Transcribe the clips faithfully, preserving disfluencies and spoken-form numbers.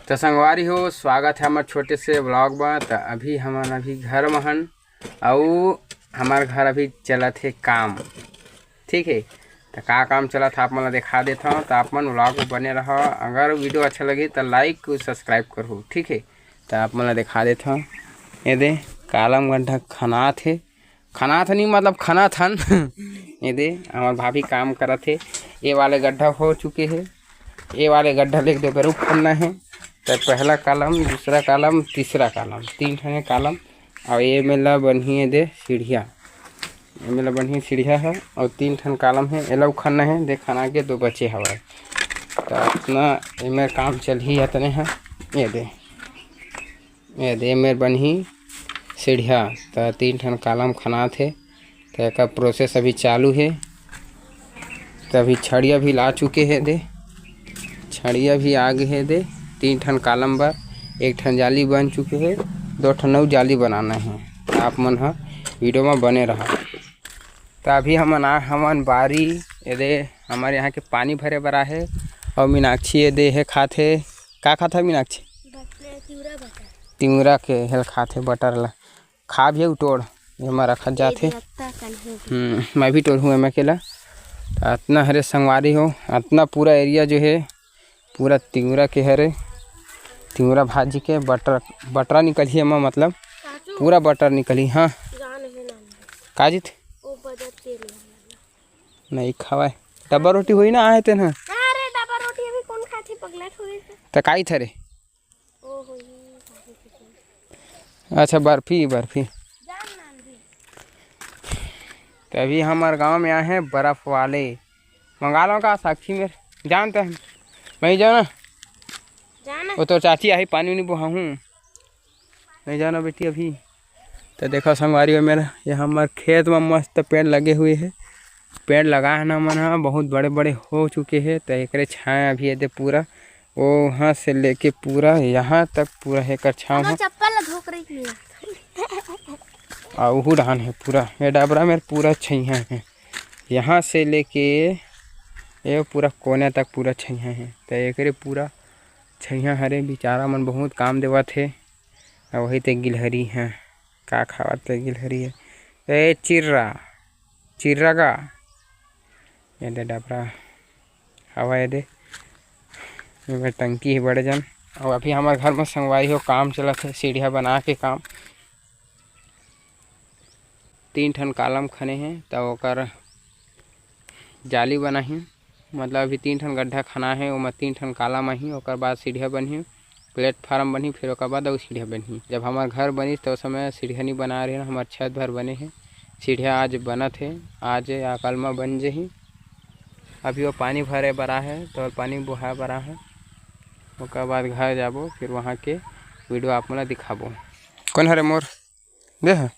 त संगवारी हो, स्वागत है हमर छोटे से vlog में। त अभी हमन अभी घर में हन, अउ हमर घर अभी चलत हे काम, ठीक है। त का काम चलत हे, आप मन ला दिखा देथव, त आप मन vlog में बने रहो। अगर video अच्छा लगे त like subscribe करहू, ठीक है। त आप मन ला दिखा देथव, ये दे कालम गड्ढा खनात हे, खनात नहीं, मतलब खनत हन। ये दे हमर भाभी काम करत हे। ये वाले गड्ढा हो चुके हे, ये वाले गड्ढा लेके दो बेर खनना है। त पहला कालम, दूसरा कालम, तीसरा कालम, तीन ठन कालम। अउ ये मेला बनही ये दे सीढ़िया, ये मेला बनही सीढ़िया है। अउ तीन ठन कालम है, एला खनना है, दे खना के दो बचे हवय। त अपना एमेर काम चलही अतने है। ये दे ये दे मेर बनही सीढ़िया, त तीन ठन कालम खनात हे। त एकर process अभी चालू हे। त अभी छड़िया भी ला चुके हे दे, छड़िया भी आ गे हे दे। तीन ठन कालम बर एक ठन जाली बन चुके हे, दो ठन अउ जाली बनाना हे। त आप मन ह video म बने रहा। त अभी हमन आ हमन बारी, ये दे हमर यहाँ के पानी भरे बर आहे। अउ मीनाक्षी ये दे हे खात हे, का खात हे मीनाक्षी? बटले, तिवरा बटर। तिवरा के हेल खात हे बटर ला। खा भी उटोड़, एमा रखत जात हे। हम्म, मैं भी टोरहूँ एमा केला। अतना हरे संगवारी हो, अतना पूरा area जो हे पूरा तिवरा के हरे। तिवरा भाजी के बटर, बटरा निकलही एमा, मतलब पूरा बटर निकलही। हाँ, का जीत? नहीं खावाय। डब्बा रोटी होई ना, आहे तेन ह। अरे, डब्बा रोटी अभी कौन खाथे, पगला थोड़ी से। त काई थरे? ओ होई। अच्छा, बर्फी, बर्फी। तभी हमर गांव में आए हैं बर्फ वाले। मंगा लो का साक्षी मेर? जानते हैं। मैं जाओ ना। जाना। वो तो चाची आही, पानी उनी बोहाहूँ। नहीं जाना बेटी अभी। त देखो संगवारी हो मेरा, ये हमर खेत में मस्त पेड़ लगे हुए हे। पेड़ लगाए हे ना मन ह, बहुत बड़े-बड़े हो चुके हे। त एकरे छाया अभी ये दे पूरा, वहाँ से लेके पूरा यहाँ तक पूरा एकर छाव ह। चप्पल ला धोक रही थी। आ उहू डहान हे पूरा, ये डबरा में पूरा छइहा हे। यहाँ से लेके ये पूरा कोना तक पूरा छइहा हे। त एकरे पूरा छइहा हरे, बेचारा मन बहुत काम देवत हे। अउ वही ते गिलहरी हे, का खावत ते गिलहरी हे? ए चिर्रा, चिर्रा गा, ये दे डबरा हवा, ये दे, एमे टंकी हे बड़े जन। अउ अभी हमर घर में संगवारी हो काम चलत हे, सीढ़िया बना के काम। तीन ठन कालम खने हे, त ओकर जाली बनाही। मतलब अभी तीन ठन गड्ढा खना हे, ओमा तीन ठन कालम आही, ओकर बाद सीढ़िया बनही, platform बनही, फिर ओकर बाद अउ सीढ़िया बनही। जब हमर घर बनिस, त ओ समय सीढ़िया नी बनाए रहे, हमर छत भर बने हे। सीढ़िया आज बनत हे, आज या कल म बन जही। अभी वो पानी भरे बर आहे, तो पानी बोहाए बर आहे, ओकर बाद घर जाबो, फिर वहाँ के video आप मन ला दिखाबो। कौन हरे मोर? दे ह।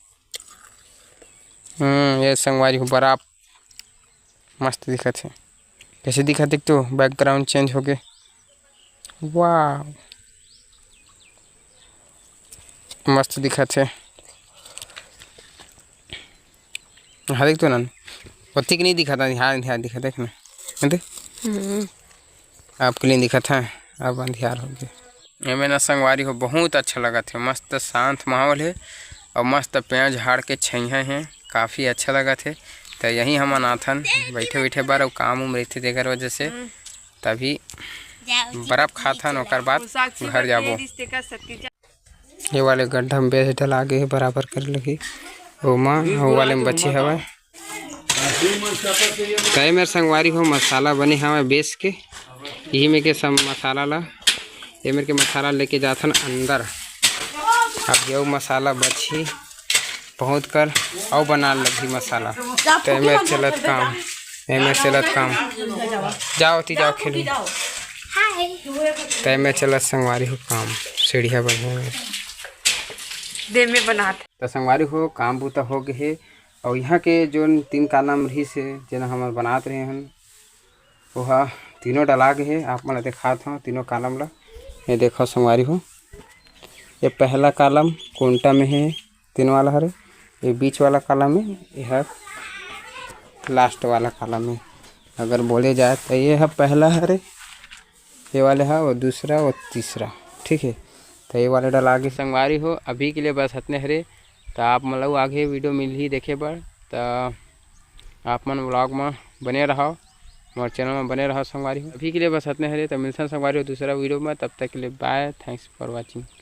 हम्म, ये संगवारी हो बड़ा मस्त दिखत हे। कैसे दिखत हे तो background change हो गए। वाह, मस्त दिखत हे। हाँ, देख तो ना, ओतिक नहीं दिखत हे, हाँ, हाँ, दिखत हे ना, देख। हम्म। आपके लिए दिखत हे, अब अंधियार हो गए। एमे ना संगवारी हो, बहुत अच्छा लगत हे, मस्त शांत माहौल हे अउ मस्त पेड़ झाड़ के छइहा हे, काफ़ी अच्छा लगत हे। त यही हमन आथन बैठे बैठे बर, अउ काम उम रहिथे तेकर वजह से, तभी बर्फ खाथन, ओकर बाद घर जाबो। ये वाले गड्ढा में बेस डला गे हे, बराबर करे लगही। ओमा, ओ वाले में बचे हवय। त ए मेर संगवारी हो, मसाला बने हवय बेस के। इही में के सब मसाला ला, ए मेर के मसाला लेके जाथन अंदर। अब ये मसाला बचही बहुत कर, अउ बनाए लगही मसाला। त ए मेर चलत काम, ए मेर चलत काम। जाओ ती जाओ खेलू। त ए मेर चलत संगवारी हो काम, सीढ़िया बढ़िया में। दे में बनात। त संगवारी हो, काम बूता हो गे हे। अउ यहाँ के जोन तीन कालम रहिस हे, जेन हमन बनात रहे हन, ओहा तीनों डला गे हे। आप मन ला देखात हव तीनों कालम ला। ये देखो संगवारी हो, ये पहला कालम कोंटा में हे, तीन वाला हरे, ये बीच वाला कालम हे, ये ह last वाला कालम हे। अगर बोले जाए त ये ह पहला हरे, ये वाले ह, वो दूसरा, वो तीसरा, ठीक है, तो ये वाले डला गे संगवारी हो। अभी के लिए बस अतने हरे, तो आप मन ला आगे video मिलही देखे बर। तो आप मन vlog में बने रहव, मोर channel में बने रहव संगवारी हो। अभी के लिए बस अतने हरे, तो मिलथन संगवारी हो दूसरा video में। तब तक के लिए bye, thanks for watching।